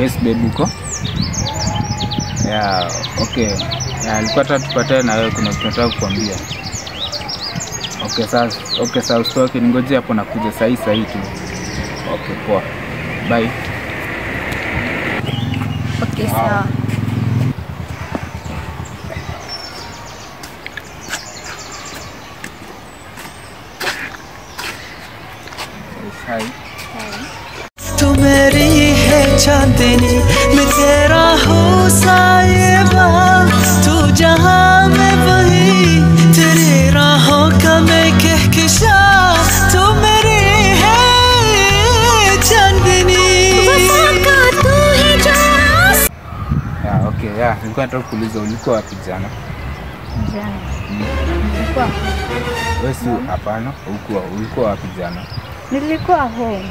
Yes babe, uko? Yeah, okay. Yeah, nilikuwa nataka tupatane na wewe, kuna kitu nataka kukuambia. Okay, sasa, okay sasa usitoke, ningoje hapo nakuja saa hii tu. Okay, poa. Bye. Okay, sawa. Hi. तू मेरी है चांदनी, मैं तेरा हूँ साहिबा, तू जहाँ मैं वही, तेरे राहों का मैं कहकशां, तू मेरी है चांदनी। वफा का तू है जो। Yeah, okay, yeah. Nilikuwa nataka kuuliza ulikuwa wapi jana? Jana. Nilikuwa. Wewe si hapana, ulikuwa wapi jana? Nilikuwa home.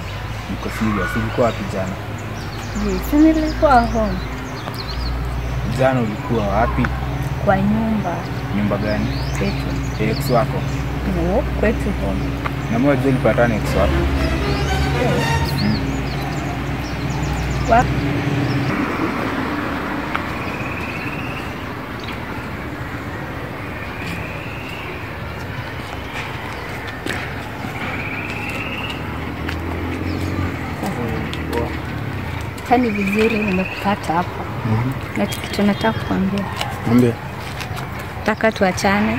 Niko serious, ulikuwa wapi jana? Yes, nilikuwa home. Jana ulikuwa wapi? Kwa nyumba. Nyumba gani? Kwetu. Ex wako? No, kwetu home. Na mmoja ulipatana ex wako? Wapi? Ni vizuri nimekupata hapa. Na kitu nataka kukuambia. Niambie. Nataka tuachane.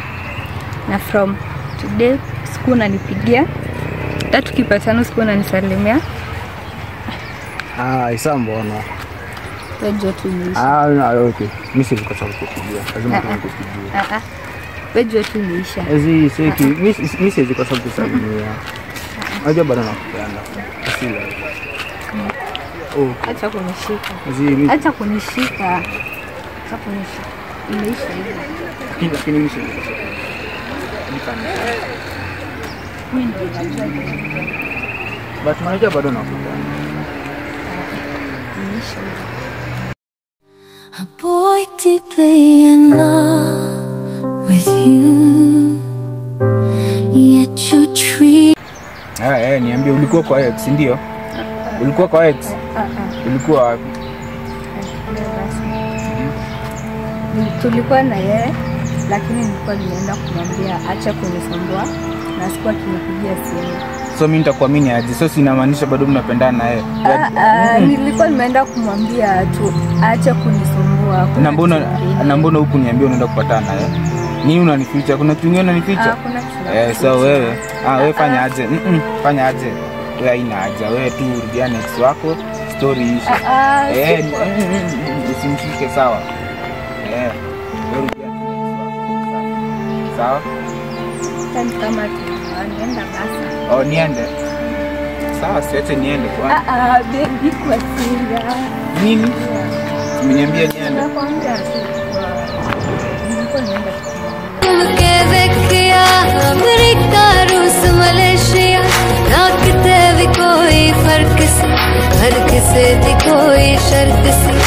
Na from today siku unanipigia. Hata tukipatana siku unanisalimia. Ah, isa mbona? Wewe tu niisha. Ah, no, okay. Mimi si niko sawa kukupigia. Lazima nikupigie. Ah ah. Wewe tu niisha. Ezi seki, mimi siwezi kosa kukusalimia. Unajua bado nakupenda. Sila. Oh. Acha kunishika. Acha kunishika. Acha kunishika. Imeisha hiyo. Lakini mimi siwezi. Mimi ndio najua. But unajua bado nakupenda. Imeisha hiyo. A boy deeply in love with you, yet you treat. Ah, niambie ulikuwa kwa ex, ndio? Ulikuwa kwa ex? Ulikuwa wapi? Tulikuwa na yeye, lakini nilikuwa nimeenda kumwambia acha kunisumbua na sikuwa akinipigia simu. So mimi nitakuamini aje? So sinamaanisha bado mnapendana na yeye? Nilikuwa nimeenda kumwambia tu acha kunisumbua. Na mbona huku niambia unaenda kupatana na yeye? Nini unanificha? Kuna kitu kingine unanificha? Kuna kitu. So wewe, wewe fanya aje? Fanya aje? Wewe haina haja, wewe tu rudiane ex wako, story ishe. Usimshike sawa. Wewe rudiane ex wako. Sawa? Sasa kama tunaenda basi. Oh, niende. Sawa, siache niende kwa. Baby kwa sira. Nini? Umeniambia niende. Nakwambia tu. Nilikuwa nienda. Amerika, रूस, मलेशिया, ना किते भी कोई फर्क सी, हर किसे दी कोई शर्त सी।